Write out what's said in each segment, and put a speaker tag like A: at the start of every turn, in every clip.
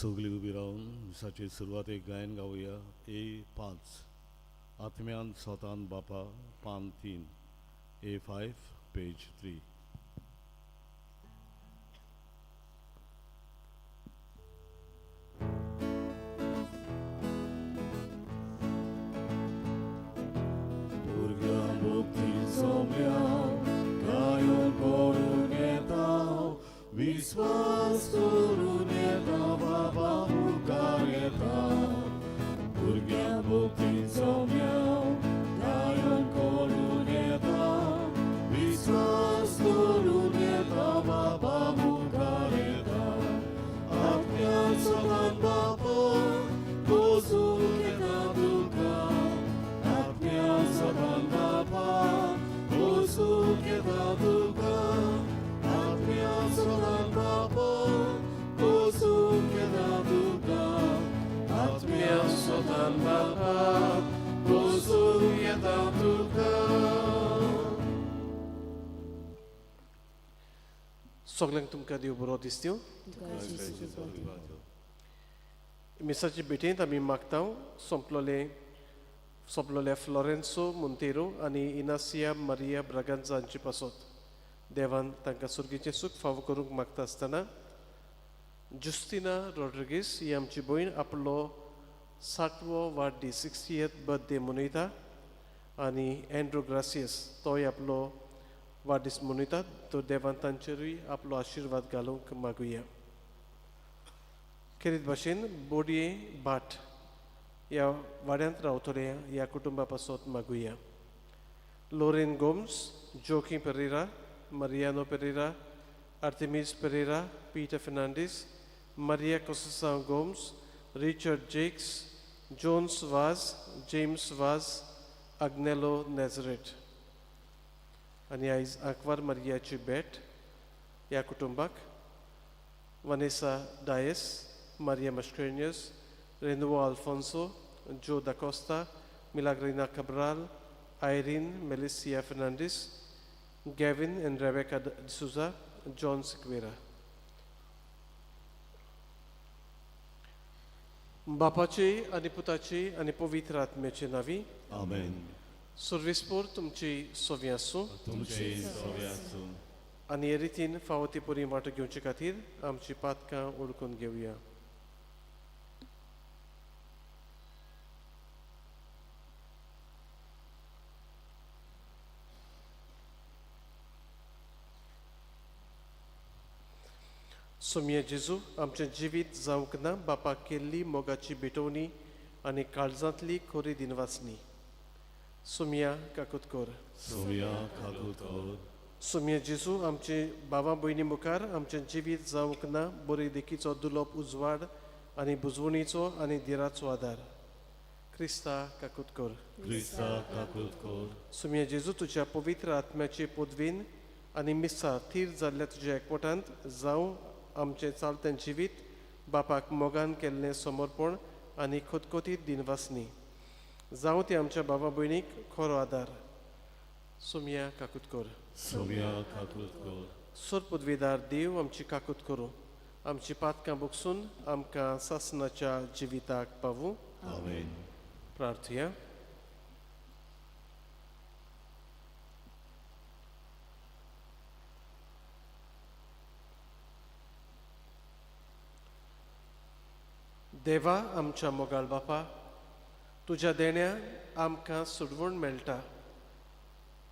A: सगळीं उबी रावन दिसाचे सुरवातेक गायन गावया. ए 5, आत्म्यान सोतान बापा, पान 3, ए 5 पेज 3. भुरग्यां भक्ती सोम्या गायन करून येता, विस्वास करून येता, बाबा मुखार येता. भुरग्यां भक्ती सोम्या गायन करून येता, विस्वास करून येता, बाबा मुखार येता. आत्म्यान सदां बापा पोसूंक येता तुका, आत्म्यान सदां बापा पोसूंक येता तुका, आत्म्यान सदां बापा पोसूंक येता तुका, आत्म्यान सदां बापा पोसूंक येता तुका.
B: सगल्यांक तुमकां देव बरो दिसत्यो. मिसाचे भेटेंत आमी मागता सोंपलोले फ्लॉरेन्सो मोंतेरो आनी इनासिया मारिया ब्रागांजा हांचे पासत देवान तांकां सुर्गीचें सूख फावो करूंक मागता आसतना, जुस्तिना रॉड्रिगीस ही आमची भयण आपलो 60वो वाडदीस, 60th birthday मनयता आनी एंड्रू ग्रासियस तोय आपलो वाडदीस मनयता, तर देवान तांचेरूय आपलो आशिर्वाद घालूंक मागुया. खेरीत भाशेन बोडये भाट ह्या वाड्यांत रावतले ह्या कुटुंबा पासत मागुया. Lorraine Gomes, Jockey Pereira, Mariano Pereira, Artemis Pereira, Peter Fernandes, Maria Conceição Gomes, Richard Jakes, Jones Vaz, James Vaz, Agnelo Nazareth. आनी आयज आंकवार मारियाची भेट ह्या कुटुंबाक Vanessa Dias, Maria Mascarenhas, Renuo Alfonso, Joe D'Costa, Milagrina Cabral, Irene Melicia Fernandes, Gavin and Rebecca D'Souza, John Sequeira. बापाचे आनी पुताचे आनी पवित्र आत्म्याचे नांवी.
A: आमेन.
B: सर्वेस्पोर तुमची सोवी आसूं.
A: तुमचे सोवे आसूं.
B: आनी हे रितीन फावो ती पुरी वांटो घेवचे खातीर आमची पातकां ओळखून घेवया. सोमया जेजू, आमचें जिवीत जावंक ना बापाक केल्ली मोगाची भेटवणी आनी काळजांतली खोरी दिनवासनी. सोमया काकूत कर.
A: सोमया काकूत कर.
B: सोमया जेजू, आमचे भावा भयणी मुखार आमचें जिवीत जावंक ना बरी देखीचो दुलोप उजवाड आनी बुजवणीचो आनी दिराचो आदार. क्रिस्ता काकूत कर.
A: क्रिस्ता काकूत कर.
B: सोमया जेजू, तुज्या पवित्र आत्म्याचे पदवीन आनी मिसा थीर जाल्ल्या तुज्या एकवटांत जावं आमचें चालतें जिवीत बापाक मोगान केल्लें समर्पण आनी खतखतीत दिनवासनी. जावं तें आमच्या बाबा भयणीक खरो आदार. सोमया काकूत कर.
A: सोमया काकूत कर.
B: सोर पदवीदार देव आमची काकूत करूं, आमची पातकां बगसून आमकां सासनाच्या जिविताक पावूं.
A: आमेन.
B: प्रार्थया. देवा आमच्या मोगाळ बापा, तुज्या देण्या आमकां सोडवण मेळटा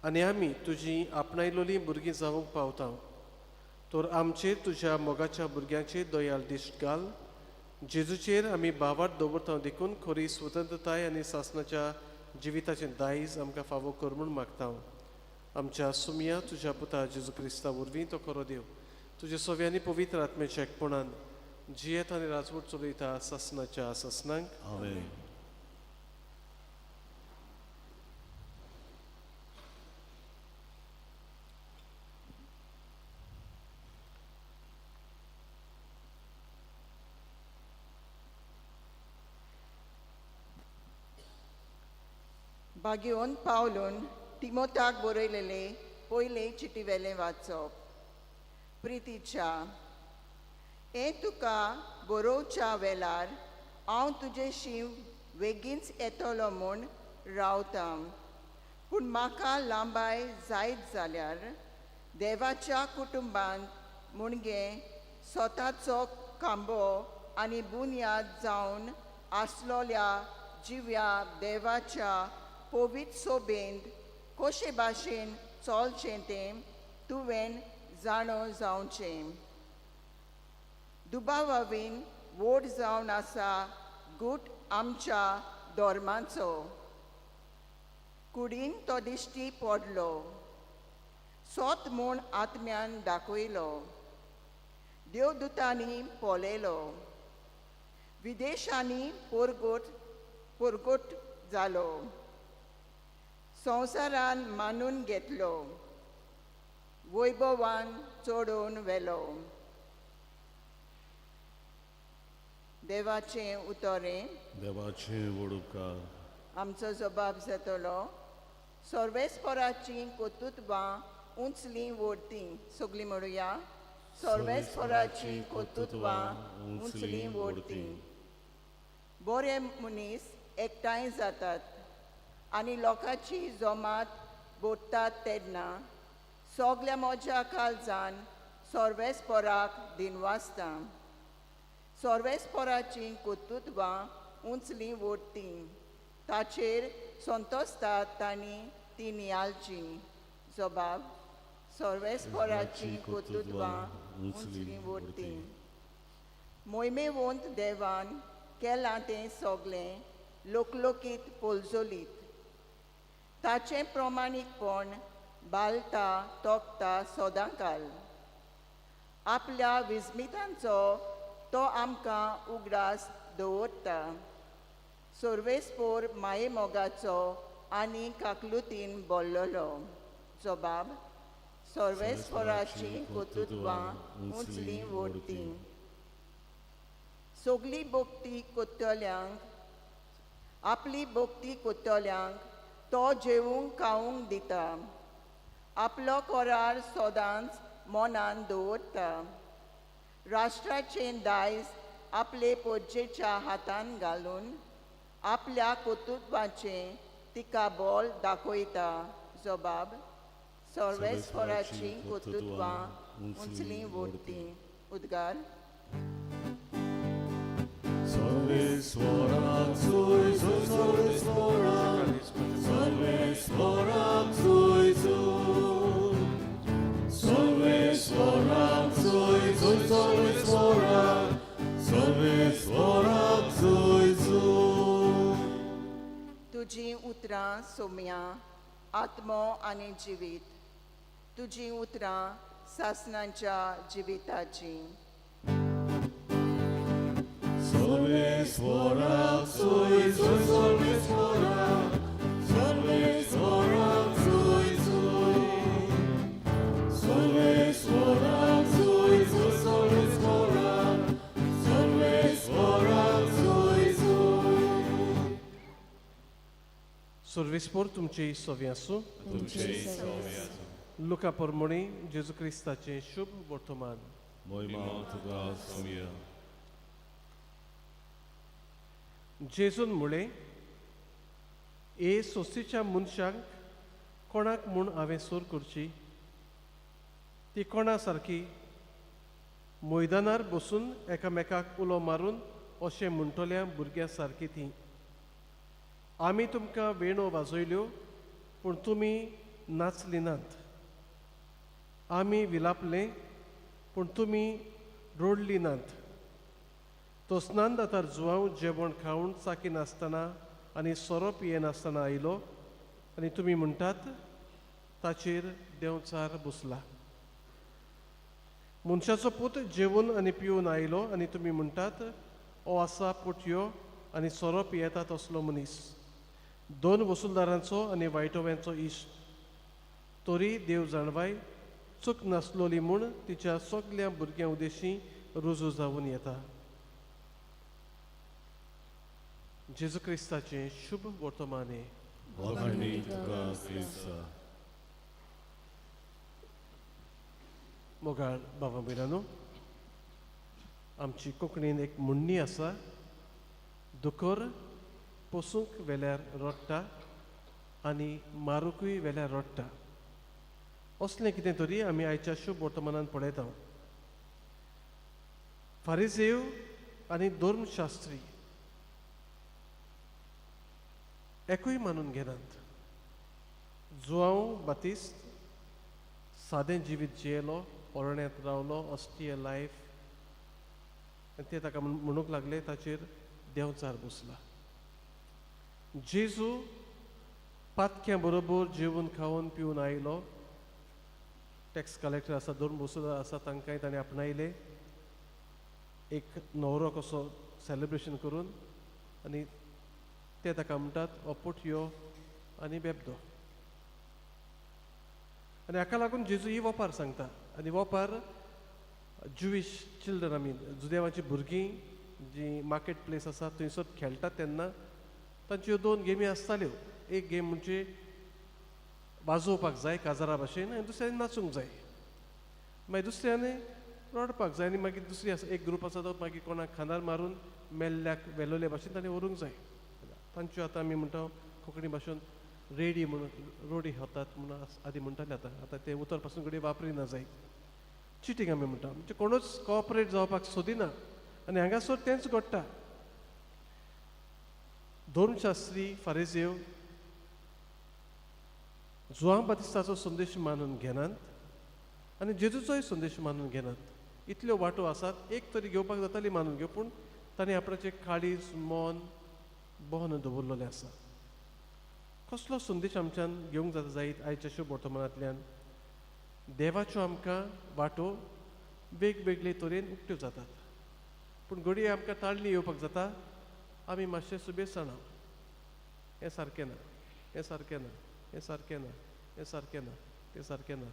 B: आनी आमी तुजी आपणायलोली भुरगीं जावंक पावता. तर आमचेर तुज्या मोगाच्या भुरग्यांचेर दयाल दिश्ट घाल. जेजूचेर आमी भावार्थ दवरता देखून खरी स्वतंत्रताय आनी सासनाच्या जिविताचें दायज आमकां फावो कर म्हूण मागता. आमच्या सुमया तुज्या पुता जेजू क्रिस्ता वरवीं, तो खरो देव, तुज्या सव्यांनी पवित्र आत्म्याच्या एकपणान जियेत आनी राजवट चलयता सासनाच्या सासनांक.
A: आमेन.
C: बागेवन पावलून तिमोताक बरयलेले पयले चिटीवेलें वाचप. प्रितीच्या, हें तुका बरोवच्या वेळार हांव तुजेशी वेगींच येतलो म्हूण रावतां. पूण म्हाका लांबाय जायत जाल्यार देवाच्या कुटुंबांत मुणगे स्वताचो खांबो आनी बुन्याद जावन आसलोल्या जिव्या देवाच्या पवित्र सोबेंत कशे भाशेन चलचें तें तुवें जाणो जावचें. दुबावावीन व्हड जावन आसा गूट आमच्या धर्माचो. कुडीन तो दिश्टी पडलो, सोत म्हूण आत्म्यान दाखयलो, देवदूतांनी पळयलो, विदेशांनी पोरगोट जालो, संवसारान मानून घेतलो, वैभवान चडोवन व्हेलो. देवाचें उतरें.
A: देवाचें व्हड उपकार.
C: आमचो जबाब जातलो. सर्वेस्पराचीं कर्तुत्वां उंचलीं व्हडतीं. सगळीं म्हणुया. सर्वेस्पराचीं कर्तुत्वां उंचलीं व्हडतीं. बरे मनीस एकठांय जातात आनी लोकांची जमात बोडटात तेन्ना सगल्या म्हज्या काळजान सर्वेस्पराक दिनवासता. सर्वेस्पराचीं कर्तुत्वां उंचलीं व्हडतीं, ताचेर संतोसतात तांणी ती नियाळची. जबाब. सर्वेस्पराचीं कर्तुत्वां उंचलीं व्हडतीं. मोहिमेवंत देवान केलां तें सगळें लोकलोकीत पोलजोलीत. ताचें प्रमाणीकपण बालता तोखता सदांकाल. आपल्या विस्मितांचो तो आमकां उगडास दवरता. सर्वेस्पोर मायेमोगाचो आनी काकलुतीन बोल्लोलो. जबाब. सर्वेस्पराचीं कर्तुत्वां उंचलीं व्हडतीं. सगळी भक्ती कोत्तल्यांक आपली भक्ती कोत्तल्यांक तो जेवूंक खावंक दिता. आपलो करार सदांच मनान दवरता. राष्ट्राचें दायज आपले पोजेच्या हातान घालून आपल्या कर्तुत्वाचें तिका बळ दाखयता. जबाब. सर्वेस्पराचीं कर्तुत्वां उंचलीं व्हडतीं. उद्गार. तुजीं उतरां सोम्या आत्मो आनी जिवीत. तुजीं उतरां सासणाच्या जिविताचीं.
B: सर्वेस्पोर तुमचे सवे आसूं. लुका परमणी जेजू क्रिस्ताचें शुभ वर्तमान. जेजून म्हळें, ए सोस्तीच्या मनशांक कोणाक म्हूण हांवें सोर करची? ती कोणा सारकी मैदानार बसून एकामेकाक उलो मारून अशें म्हणटल्या भुरग्यां सारकी ती. आमी तुमकां वेणो वाजयल्यो पूण तुमी नाचली नात. आमी विलापले पूण तुमी रडली नात. तो स्नानदातार जुवांव जेवण खावन चाकी नासतना आनी सोरो पियेनासतना आयलो आनी तुमी म्हणटात ताचेर देंवचार बसला. मनशाचो पूत जेवून आनी पिवन आयलो आनी तुमी म्हणटात ओ आसा पोटयो आनी सोरो पियेता तसलो मनीस, दोन वसुलदारांचो आनी वायटोव्यांचो इश्ट. तरी देव जाणवाय चूक नासलोली म्हूण तिच्या सगल्या भुरग्यां उदेशी रुजू जावन येता. जेजू क्रिस्ताचें शुभ वर्तमाने. मोगाळ बाबा भयणांनो, आमची कोंकणीन एक म्हणणी आसा, दुकर पोसूंक वेल्यार रडटा आनी मारूंकूय वेल्यार रडटा. असलें कितें तरी आमी आयच्या शुभ वर्तमानान पळयता. फारिजेव आनी धर्मशास्त्री एकूय मानून घेनात. जुआंव बातिस्त सादें जिवीत जियेलो, अरण्यांत रावलो, ऑस्टियर लायफ, आनी ते ताका म्हणूंक लागले ताचेर देंवचार बसला. जेजू पातक्यां बरोबर जेवन खावन पिवन आयलो. टॅक्स कलेक्टर आसा, धर्म बसलो आसा, तांकांय ताणें आपणायले. एक न्हवरो कसो सेलिब्रेशन करून, आनी ते ताका म्हणटात अपोट यो आनी बेबदो. आनी हाका लागून जेजू ही वपार सांगता. आनी वपार ज्युईश चिल्ड्रन, आमी जुदेवाची भुरगीं जी मार्केट प्लेस आसा थंयसर खेळटात तेन्ना तांच्यो दोन गेमी आसताल्यो. एक गेम म्हणजे वाजोवपाक जाय काजारा भाशेन, आनी दुसऱ्यान नाचूंक जाय, मागीर दुसऱ्यान रडपाक जाय, आनी मागीर दुसरी आसा एक ग्रूप आसा तो मागीर कोणाक खांदार मारून मेल्ल्याक वेलोल्या भाशेन ताणें व्हरूंक जाय. तांच्यो आतां आमी म्हणटा कोंकणी भाशेन रेडी म्हणून रोडी होतात म्हणून आदी म्हणटाले. आतां आतां तें उतर पासून घडये वापरिना जायत. चिटींग आमी म्हणटा, म्हणजे कोणूच कॉपरेट जावपाक सोदिना. आनी हांगासर तेंच घडटा. धर्मशास्त्री फारिजेव जुआंव बातिस्ताचो संदेश मानून घेनात आनी जेजूचोय संदेश मानून घेनात. इतल्यो वाटो आसात, एक तरी घेवपाक जाताली मानून घेवं, पूण तांणी आपणाचें काळीज मन बंद दवरलेलें आसा. कसलो संदेश आमच्यान घेवंक जाता जायत आयच्या शुभ वर्तमानांतल्यान? देवाच्यो आमकां वाटो वेगवेगळे तरेन उक्त्यो जातात, पूण घडये आमकां ताळणी येवपाक जाता. आमी मातशें सुबेज जाणा, हें सारकें ना, हें सारकें ना, हें सारकें ना, हें सारकें ना, तें सारकें ना,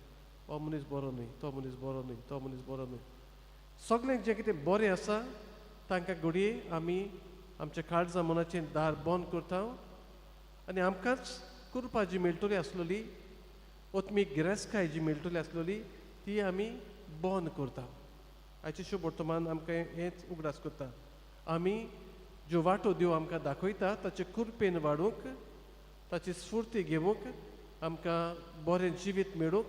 B: हो मनीस बरो न्हय, तो मनीस बरो न्हय, तो मनीस बरो न्हय. सगळें जें कितें बरें आसा तांकां घडये आमी आमच्या काळजा मनाचें दार बंद करता आनी आमकांच कृपा जी मेळटली आसलेली, आत्मीक गिरेस्तकाय जी मेळटली आसलेली ती आमी बंद करता. आयचें शुभ वर्तमान आमकां हेंच उगडास करता. आमी ज्यो वाटो देव आमकां दाखयता ताचे कृपेन वाडूंक, ताची स्फूर्ती घेवंक, आमकां बरें जिवीत मेळूंक,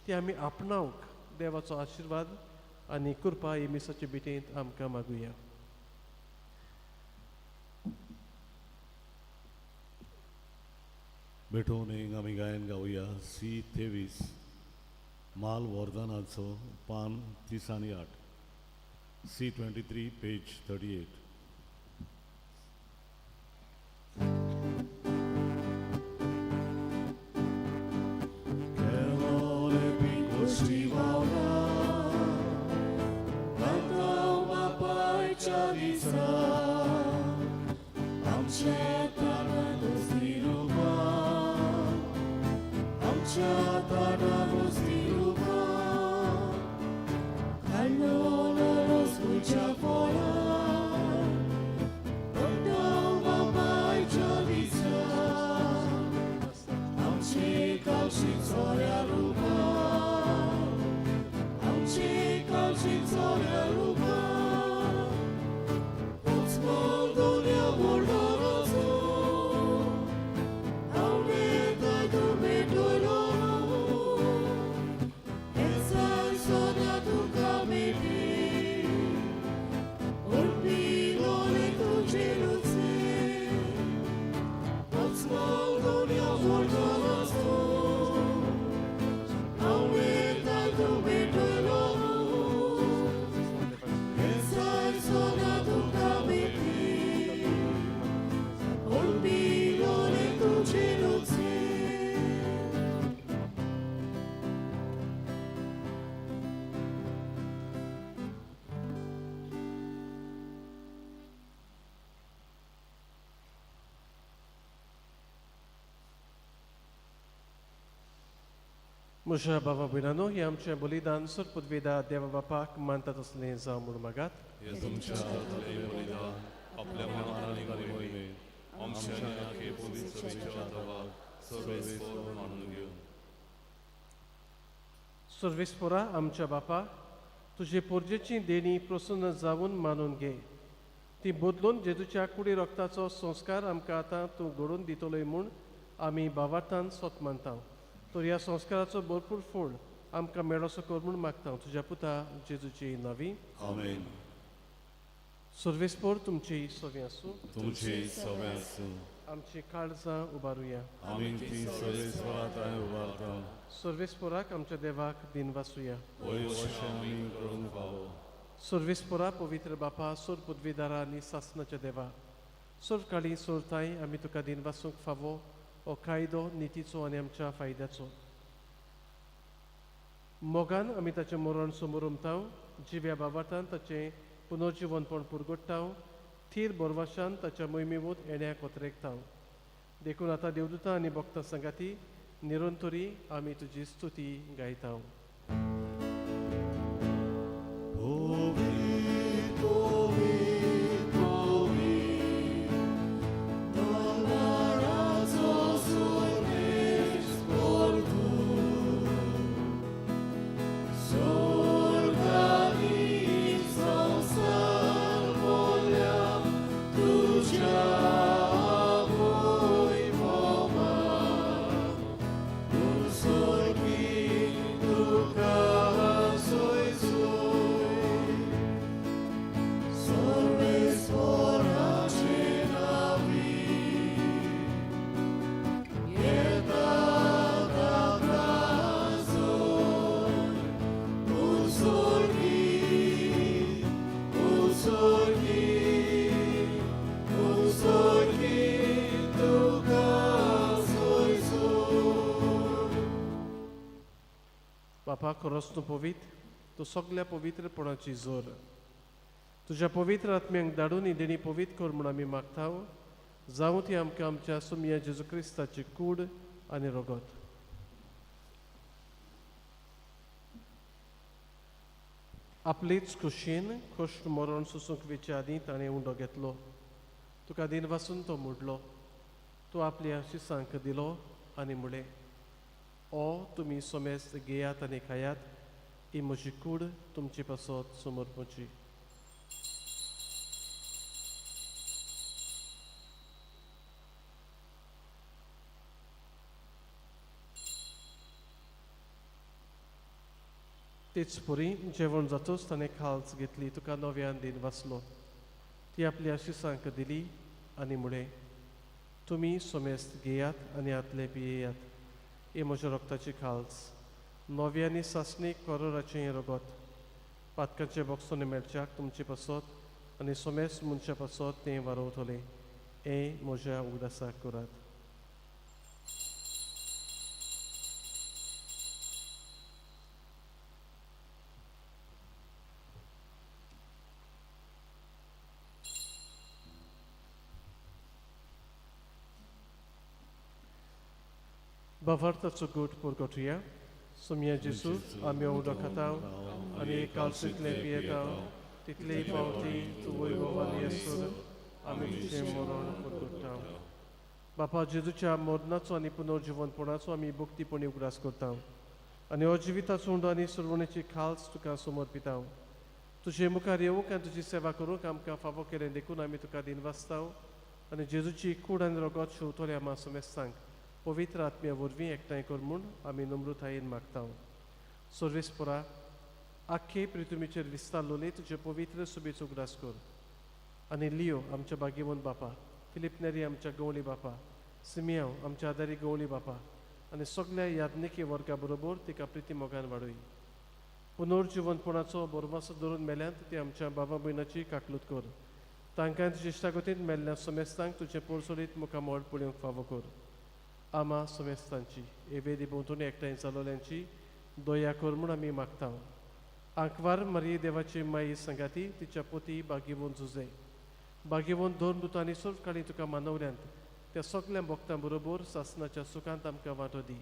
B: ती आमी आपणावंक देवाचो आशिर्वाद आनी कृपा ही मिसाचे भेटेंत आमकां मागुया.
A: भेटोवन आमी गायन गावया सी 23 माल वरदानाचो पान 30 आनी 8, सी 23 पेज 38.
B: म्हज्या बाबा भयणानो, हें आमचें बलिदान सरपदवेदा देवा बापाक मानता तसलें जावं म्हूण मागात. सर्वेस्पोरा आमच्या बापा, तुजे पोरजेची देणी प्रसन्न जावन मानून घे. ती बदलून जेजूच्या कुडी रक्ताचो संस्कार आमकां आतां तूं घडोवन दितलोय म्हूण आमी भावार्थान सोत मानता. तर ह्या संस्काराचो भरपूर फळ आमकां मेळोसो कर म्हूण मागता तुज्या पुता जेजूची नावी.
A: आमेन.
B: सर्वेस्पोर तुमची सवी आसूं.
A: तुमची सवे आसूं.
B: आमची काळजां उबारुया.
A: आमी ती सर्वेस्परा थंय उबारता.
B: सर्वेस्पोराक आमच्या देवाक दिनवासुया.
A: वय अशें आमी करूंक फावो.
B: सर्वेस्पोरा पवित्र बापा, सोर पदवीदारा आनी सासनाच्या देवा, सोर काळी सोरताय आमी तुका दिनवासूंक फावो हो कायदो नितीचो आनी आमच्या फायद्याचो. मोगान आमी ताचें मरण समोर उमताव, जिव्या बाबातान ताचें पुनर्जिवनपण पुरगोडटाव, थीर बोरवाशान ताच्या मोहिमेवत येण्याक ओतरेकताव. देखून आतां देवदूता आनी भक्तां सांगाती निरंतरी आमी तुजी स्तुती गायताव. बापा, खरोच तूं पवित्र, तूं सगल्या पवित्रपणाची जोर. तुज्या पवित्र आत्म्यांक धाडून ही देणी पवित्र कर म्हूण आमी मागता. जावं ती आमकां आमच्या सुमया जेजू क्रिस्ताची कूड आनी रगत. आपलेच खोशयेन खोश्ट मरण सोसूंक वेचे आदीं ताणें उंडो घेतलो. तुका दिनवासून तो मोडलो. तूं आपल्या आशिसांक दिलो आनी म्हणलें, ओ तुमी सोमेस्त घेयात आनी खायात, ही म्हजी कूड तुमचे पासत समर्पची. तेच परी जेवण जातूच ताणें खाल्स घेतली, तुका नव्यान दिन वाचलो. ती आपली आशिसांक दिली आनी म्हणलें, तुमी सोमेस्त घेयात आनी आतले पियेयात, ही म्हज्या रक्ताची खाल्स, नव्या आनी सासणीक करोराचें हें रगत. पातकांचे बोगसोने मेळच्याक तुमचे पासत आनी सोमेस्त मनशा पासत तें वारोवतलें. हें म्हज्या उगडासाक करात. बावार्थाचो गोट पुरगोटया. सोमया जेजू, आमी उदक खाताव आनी कालसींतलें पियेताव, तितलेय फावटी तूं वैभवान येसर आमी तुजें मरण पुरगोडटाव. बापा, जेजूच्या मरणाचो आनी पुनर्जिवनपणाचो आमी भक्तीपणी उगडास करता आनी हो जिविताचो उंडो आनी सुरवणेची खाल्स तुका समर्पिताव. तुजे मुखार येवंक आनी तुजी सेवा करूंक आमकां फावो केलें देखून आमी तुका दिनवासताव आनी जेजूची कूड आनी रगत शेवतल्या आमा समेस्तांक पवित्र आत्म्या वरवीं एकठांय कर म्हूण आमी नम्रतायेन मागता. सर्वेस्पोरा, आख्खे पृथ्वीचेर विस्तारलोले तुजे पवित्र सुबेचो उगडास कर आनी लियो आमच्या बागेवन बापा, फिलीप नेरी आमच्या गवळी बापा, सिमियांव आमच्या आदारी गवळी बापा आनी सगल्या याज्ञिकी वर्गा बरोबर तिका प्रिती मोगान वाडय. पुनर्जिवनपणाचो बोरवासो धरून मेल्यांत ती आमच्या बाबा भयणाची काकलूत कर. तांकां तुजे इश्टागतींत मेल्ल्या समेस्तांक तुजें पोरसोलीत मुखामळ पळोवंक फावो कर. आमा समेस्तांची हे वेदी भोंवतणी एकठांय जालोल्यांची दया कर म्हूण आमी मागता. आंकवार मारिये देवाची माई सांगाती तिच्या पोती बागेवन जुजे बागेवन दोन दुतांनी सर्व काळी तुका मानवल्यांत त्या सगल्या भक्तां बरोबर सासनाच्या सुखांत आमकां वांटो दी.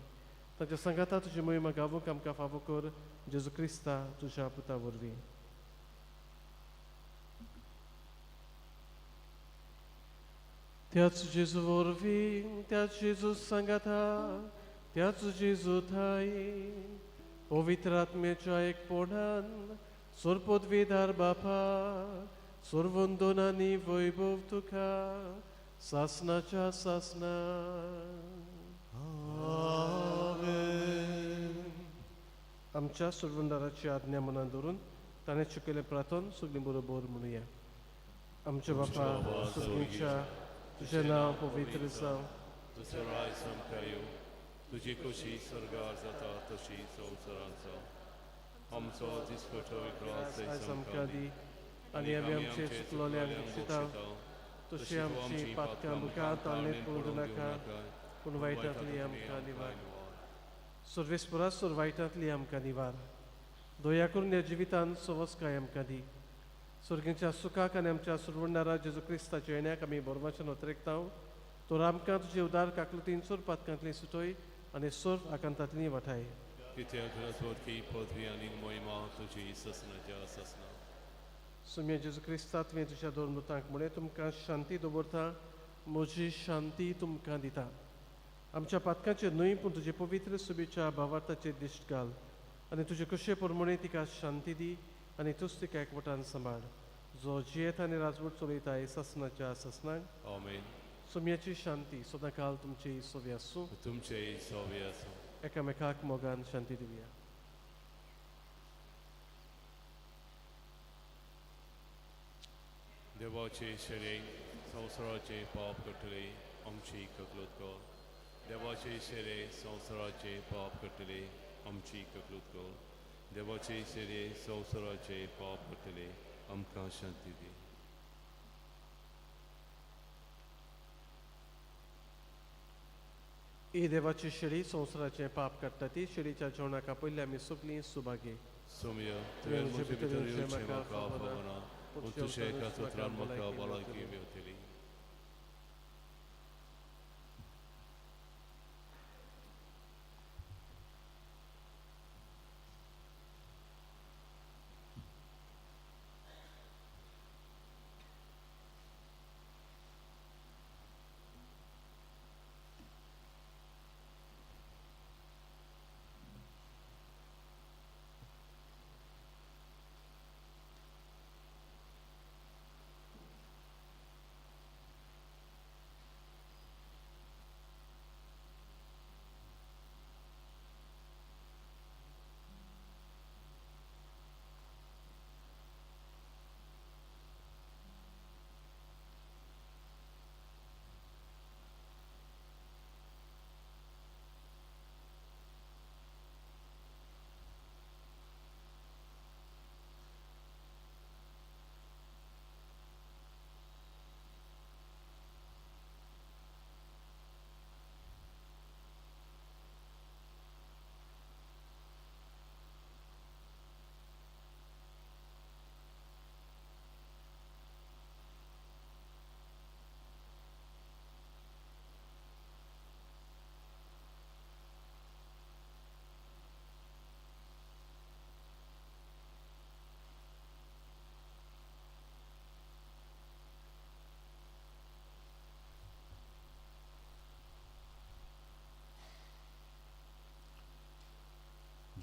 B: तांच्या सांगाता तुजी मोहिमा गावूंक आमकां फावो कर, जेजू क्रिस्ता तुज्या पुता वरवीं. त्याच जेजू वरवीं, त्याच जेजू सांगाता, त्याच जेजू थाय पवित्र आत्म्याच्या एकपणान सोरपदवीधार बापा, सोरवंदन आनी वैभव तुका सासनाच्या सासना. आमच्या सोडवणदाराची आज्ञा मनात धरून ताणें शिकयलें प्रार्थन सगळीं बरोबर म्हणुया. आमच्या बापा सुखीच्या, तुजें नांव पवित्र जावं,
D: तुजें राज आमकां येवं, तुजी खोशी स्वर्गार जाता तशी संवसारांत जावं. आमचो दिसपटो विक्रास
B: आयज आमकां दी आनी आमी आमचे चुकलोल्यांक बक्षिता तशी आमची पातकां मुखार ताळणेंत पडूं नाका, पूण वायटांतली आमकां निवार. सर्वेस्परा सोर वायटांतली आमकां निवार. दया करून ह्या जिवितान सवस्काय आमकां दी. स्वर्गाच्या सुखाक आनी आमच्या सुरवणारा जेजू क्रिस्ताच्या येण्याक आमी बरवाचें अत्रेकता. तर आमकां तुजे उदार काकलुतीन सोर पातकांतली सुटय आनी सोर आकांतांतली वाठाय.
D: कित्याक रसवती पदवी आनी मोहिमा तुजी ससनाच्या ससना.
B: सुम्या जेजू क्रिस्ता, तुवें तुज्या दोन मृतांक म्हणें, तुमकां शांती दवरता, म्हजी शांती तुमकां दिता. आमच्या पातकांचेर न्हय पूण तुजे पवित्र सुबेच्या भावार्थाचेर दिश्ट घाल आनी तुजे कशे प्रमाणे तिका शांती दी आनी तूच तिका एकवटान सांबाळ, जो जियेत आनी राजवट चलयता ससनाच्या ससनाक.
D: आमेन.
B: सुम्याची शांती सदांकाल तुमची सोवी आसूं.
D: तुमचेय सोवी आसूं.
B: एकामेकाक मोगान शांती दिवया.
D: देवाचे शरीर संवसाराचे पाप करतले आमची ककलूत कर. देवाचे शरीर संवसाराचे पाप करतले आमची ककलूत कर. देवाचे शरीर संवसाराचे पाप करतले आमकां शांती दी.
B: ही देवाची शेळी संवसाराचें पाप काडटा ती शेळीच्या जेवणाक आपयल्ली आमी सगळीं सुभागी.
D: सोम्या, तुवें म्हजे भितर येवचें म्हाका फावना, पूण तुज्या एका उतरान म्हाका भलायकी मेवतली.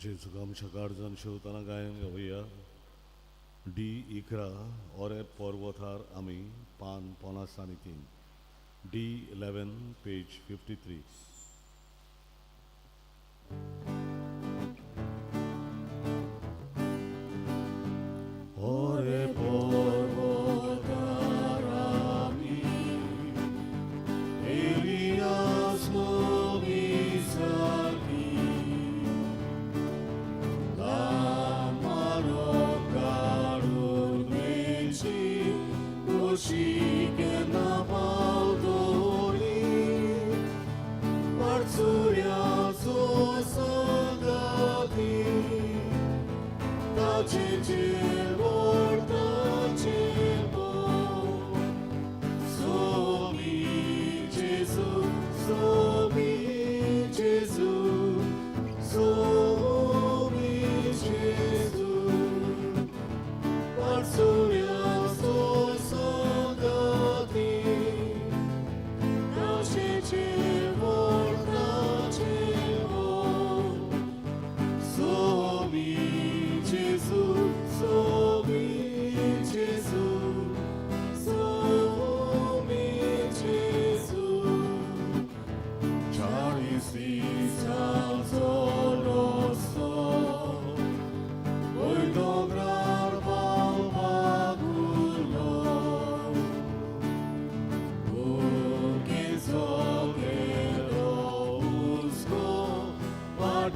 A: जेजूक आमच्या काळजान शेवतना गायन गावया. डी 11 ओरे पर्वतार आमी, पान 53, डी 11 पेज 53. ओरे पर्वतार आमी एलियास नबीसारकी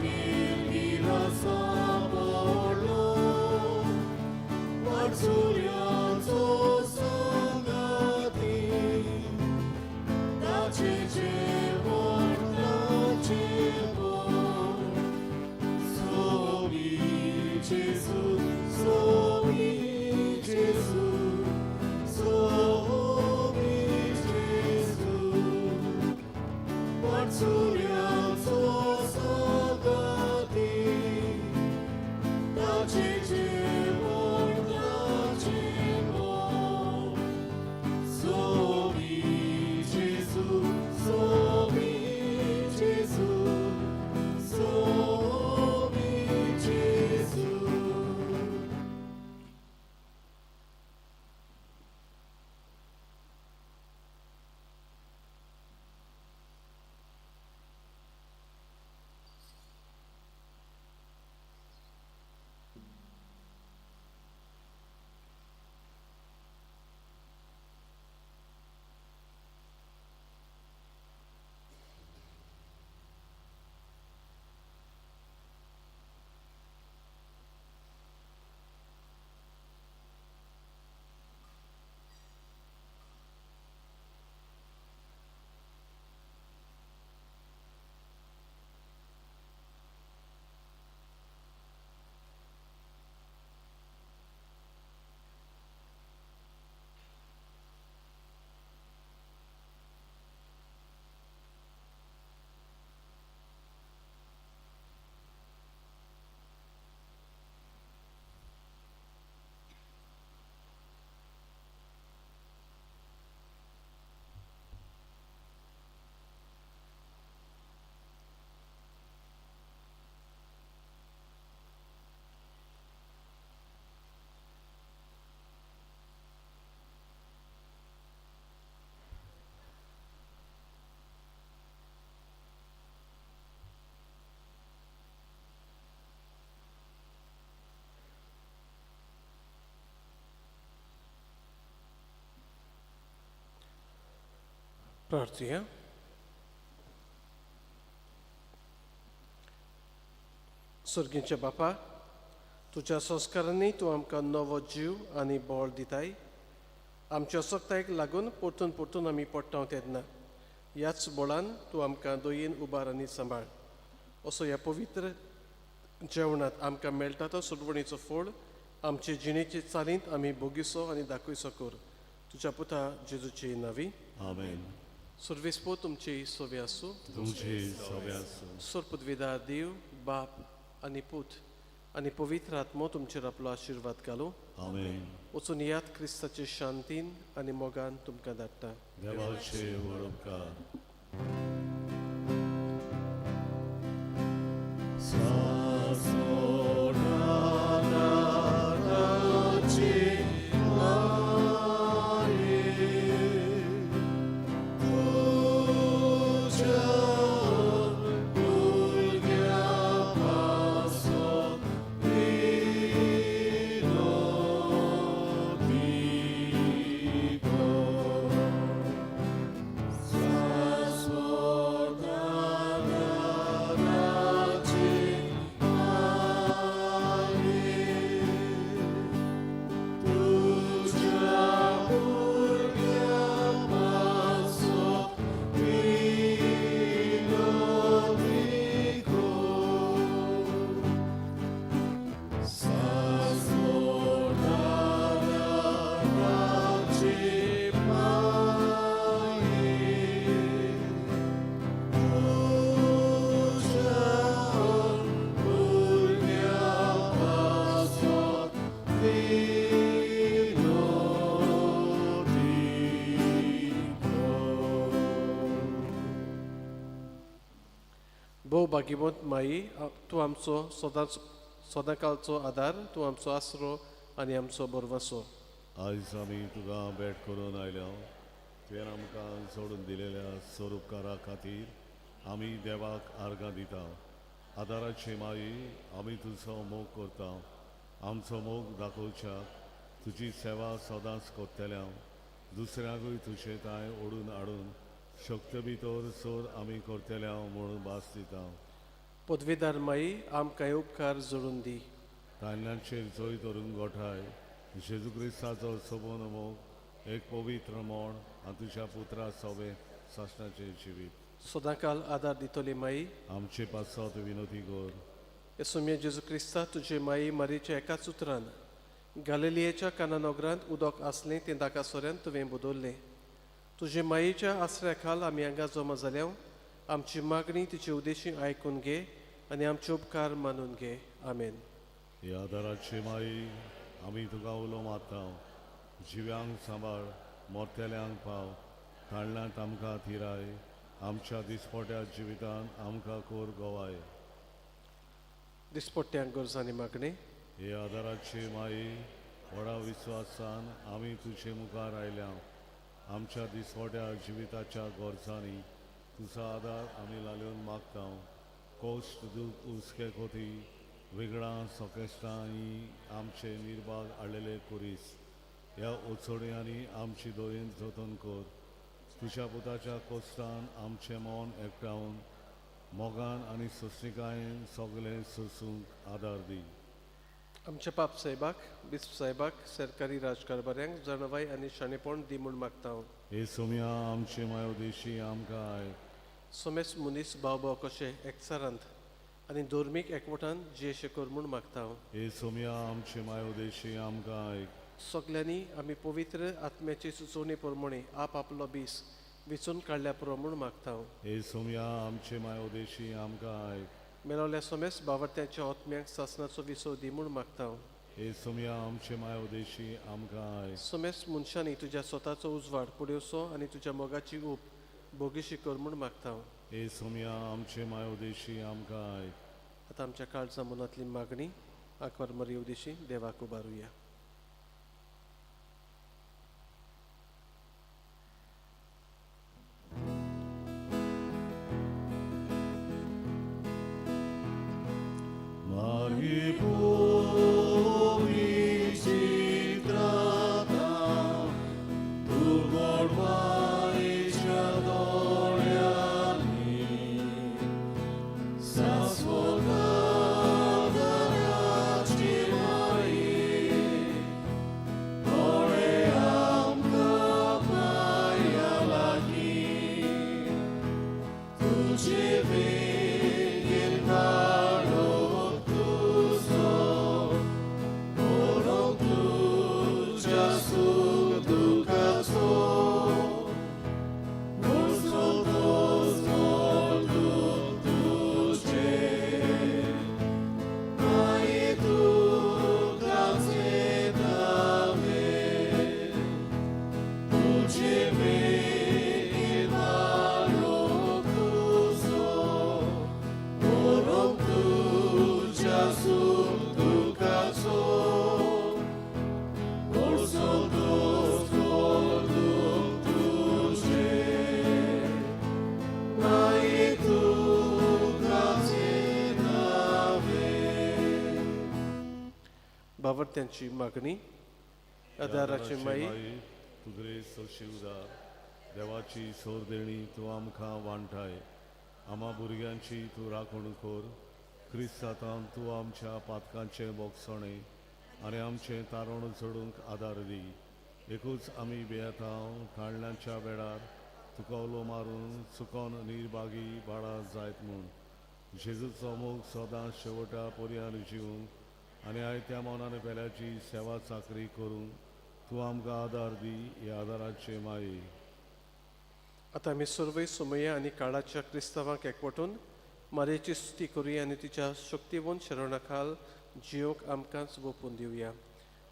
A: किरकिरा सापडलो वाटसुऱ्यांचो सांगाती ताचे जेवण ताचे बोल स्वामी जेजू स्वामी जेजू स्वामी जेजू वाटसुऱ्यांचो सांगाती ताचे जेवण ताचे बोल स्वामी जेजू स्वामी जेजू स्वामी जेजू.
B: प्रार्थुया. सर्गींच्या बापा, तुज्या संस्कारांनी तूं आमकां नवो जीव आनी बळ दिताय. आमच्या असक्तायेक लागून परतून परतून आमी पडटा तेन्ना ह्याच बळान तूं आमकां दयेन उबार आनी सांबाळ. असो ह्या पवित्र जेवणांत आमकां मेळटा तो सोडवणीचो फोड आमचे जिणेचे चालींत आमी भोगीसो आनी दाखयसो कर. तुज्या पुता जेजूची नावी.
A: आमेन.
B: सर्वेस्पो तुमची सोवे आसूं.
A: तुमचे सवे आसूं.
B: सोरपुदविदा देव बाप आनी पूत आनी पवित्र आत्मो तुमचेर आपलो आशिर्वाद घालूं.
A: आमेन.
B: वचून याद क्रिस्ताचे शांतीन आनी मोगान तुमकां धाडटा.
A: देवाचे व्हड उपकार.
B: भोव भाग्यवंत माई, तूं आमचो सदांच सदांकालचो आदार, तूं आमचो आसरो आनी आमचो बरवासो.
A: आयज आमी तुका भेट करून आयल्या. तुवें आमकां सोडून दिलेल्या स्वरुपकारा खातीर आमी देवाक आर्गां दिता. आदाराची माई, आमी तुजो मोग करता. आमचो मोग दाखोवच्याक तुजी सेवा सदांच करतल्या. दुसऱ्याकूय तुजे तांय ओडून हाडून शक्त भितर सर आमी करतल्या म्हणून भास दिता.
B: पदवेदार माई, आमकां हे उपकार जोडून दी।
A: तांदळांचेर जोय धरून गोठाय जेजू क्रिस्ताचो सोबून मोग एक पवित्र मोण आनी तुज्या पुत्रा सोबे सासणाचें जिवीत
B: सदांकाल आदार दितली माई,
A: आमचे पासत विनोदी कर।
B: येसुम्या जेजू क्रिस्ता, तुजे माई मारीच्या एकाच उतरान गालिलियेच्या काना नगरांत उदक आसलें तें दाका सोऱ्यान तुवें बदल्लें। तुजे मायेच्या आसऱ्या खाल आमी हांगा जमा जाल्या। आमची मागणी तिचे उद्देशी आयकून घे आनी आमचे उपकार मानून घे। आमेन।
A: ह्या आदाराची माई, आमी तुका उलो मारता। जिव्यांक सांबाळ, मोरतेल्यांक पाव, तांदळांत आमकां थिराय, आमच्या दिसपट्या जिवितान आमकां कोर गोवाय।
B: दिसपट्ट्यांक गरजांनी मागणी।
A: हे आदाराची माई, व्हडा विस्वासान आमी तुजे मुखार आयल्या। आमच्या दिसवट्या जिविताच्या गरजांनी तुजो आदार आमी लाल्योन मागता। कश्ट दूख हुस्के खोती वेगळां सोकेस्टां ही आमचे निर्भाग हाडलेले कुरीस ह्या ओचोड्यांनी आमची दोयेन जतन कर। तुज्या पुताच्या कोश्टान आमचें मन एकठावन मोगान आनी सोंसणिकायेन सगळें सोंसूंक आदार दी।
B: आमच्या पाप साहेबाक, बिस्प साहेबाक, सरकारी राजकारभाऱ्यांक जाणवाय आनी शाणेपण दी म्हूण मागता।
A: हे सोम्या, आमचे मायोदेशी आमकां आयक।
B: सोमेस मनीस भाव भाव कशे एकचारांत आनी धर्मीक एकवटान जियेशे कर म्हूण मागता।
A: हे सोम्या, आमचे मायोदेशी आमकां आयक।
B: सगल्यांनी आमी पवित्र आत्म्याची सुचोवणी प्रमाणे आप आपलो बीस विचून काडल्या पुरो म्हूण मागता।
A: हे सोम्या, आमचे मायोदेशी आमकां आयक।
B: मेळोल्या सोमेस बावरत्याच्या आत्म्यांक सासणाचो विसव दी म्हूण मागता।
A: हे सोम्या, आमचे मायोदेशी आमकां आयक।
B: सोमेस मनशांनी तुज्या स्वताचो उजवाड पुडयोसो आनी तुज्या मोगाची ऊब भोगीशी कर म्हूण मागता।
A: हे सोम्या, आमचे मायोदेशी आमकां आयक।
B: आतां आमच्या काळजा मनांतली मागणी आंकवार मरये उदेशी देवाक उबारुया। बावरत्यांची मागणी। आदाराची माई,
A: तुगरे सोशिवदार देवाची सोर देणी तूं आमकां वांठाय। आमा भुरग्यांची तूं राखण कर। क्रिस्तांत तूं आमच्या पातकांचें बोगसणें आनी आमचें तारण चडूंक आदार दी। एकूच आमी बेतांव तांदळांच्या वेळार तुका उलो मारून चुकोन निर्भागी बाळा जायत म्हूण जेजूचो मोग सदां शेवटा पर्यान जिवूंक आनी आयत्या मनान पेल्याची सेवा चाकरी करूंक तूं आमकां आदार दी। ह्या आदाराचे माये
B: आतां आमी सर्वय सुमया आनी काळाच्या क्रिस्तांवांक एकवटून मारयेची स्तुती करुया आनी तिच्या शक्तिवंत शरणा खाल जियोक आमकांच गोपून दिवया।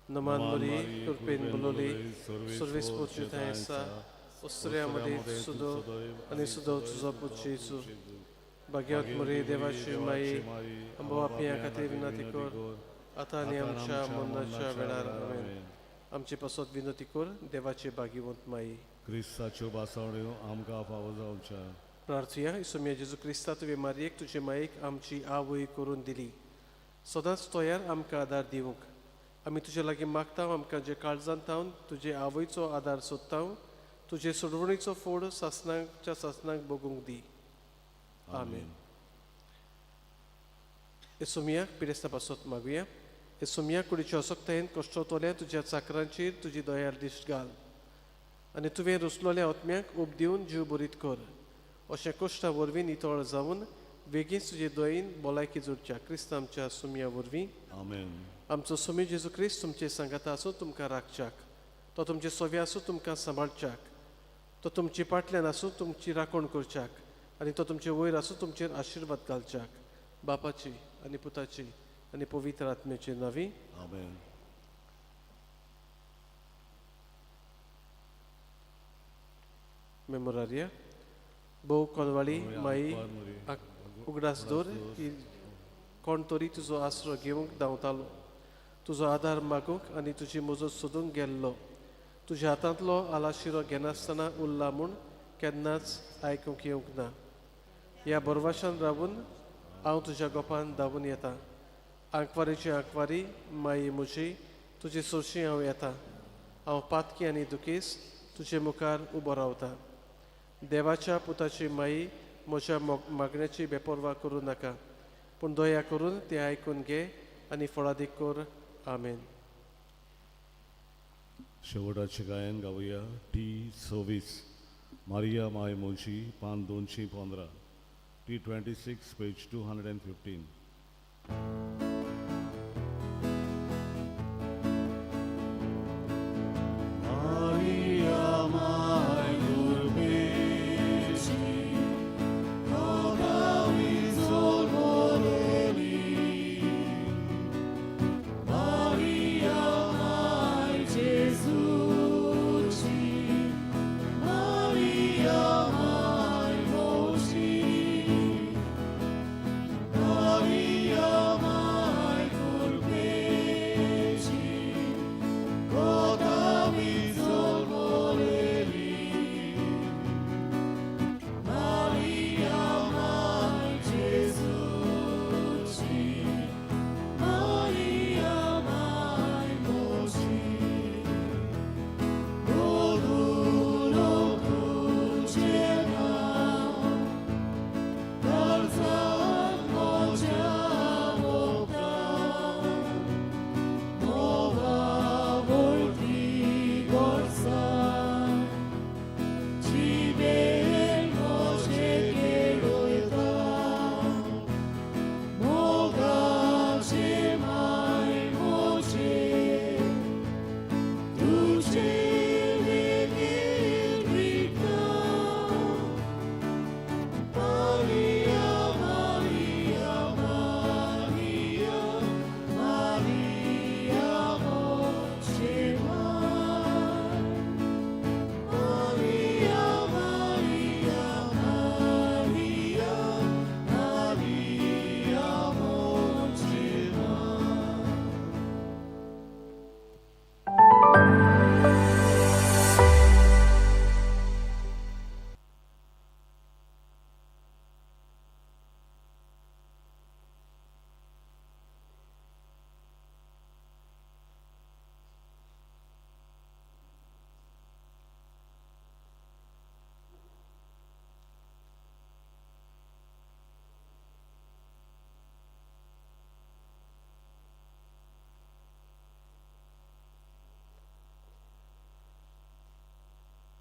B: नमान मरी, कृपेन बोलोली, सर्वेस्पोची थंय आसा, ओसऱ्या मदें सुदो आनी सुदो तुजो पूत जेजू। भाग्यवत मरी, देवाची माई, आंबो आपल्या खातीर विनंती कर, आतां आनी आमच्या मरणाच्या वेळार। आमेन। आमचे पासत विनंती कर, देवाचे भाग्यवंत माई।
A: क्रिस्ताच्यो बासावण्यो आमकां फावो जावच्या।
B: प्रार्थुया। इसोम्या जेजू क्रिस्ता, तुवें मारयेक तुजे मायेक आमची आवय करून दिली। सदांच तयार आमकां आदार दिवंक आमी तुजे लागीं मागता। आमकां जे काळजांत थावन तुजे आवयचो आदार सोदता, तुजे सोडवणीचो फोड सासणाच्या सासणाक भोगूंक दी। आमेन। येसुमियाक पिडेस्ता पासत मागुया. येसुमिया, कुडीच्या असक्तायेन कश्टवतल्या तुज्या चाकरांचेर तुजी दयाळ दिश्ट घाल आनी तुवें रुसलोल्या आत्म्याक उब दिवन जीव बरीत कर. अशें कश्टा वरवीं नितळ जावन वेगींच तुजे दयेन भलायकी जोडच्या क्रिस्त आमच्या सुमया वरवीं.
A: आमेन.
B: आमचो सुमी जेजू क्रिस्त तुमचे सांगाता आसूं, तुमकां राखच्याक. तो तुमचे सोवे आसूं, तुमकां सांबाळच्याक. तो तुमचे पाटल्यान आसूं, तुमची राखण करच्याक आनी तो तुमचे वयर आसूं, तुमचेर आशिर्वाद घालच्याक. बापाची आनी पुताची आनी पवित्र आत्म्याची नांवी.
A: आमेन.
B: मेमोरारिया. भोव कोनवाळी माई, उगडास दवर की कोण तरी तुजो आसरो घेवंक धांवतालो, तुजो आदार मागूंक आनी तुजी मजत सोदूंक गेल्लो. तुज्या हातांतलो आलाशिरो घेनासतना उरला म्हूण केन्नाच आयकूंक येवंक ना. ह्या बरवाशान रावून हांव तुज्या गोपान धांवून येता. आंकवारीची आंकवारी माई म्हजी, तुजी सोरशी हांव येता. हांव पातकी आनी दुखेस तुजे मुखार उबो रावता. देवाच्या पुताची माई, म्हज्या मागण्याची बेपर्वा करूं नाका, पूण दया करून तें आयकून घे आनी फळादीक कर. आमेन.
A: शेवटाचें गायन गावया टी 26, मारिया माय म्हजी, पान 215, T 26, page 215.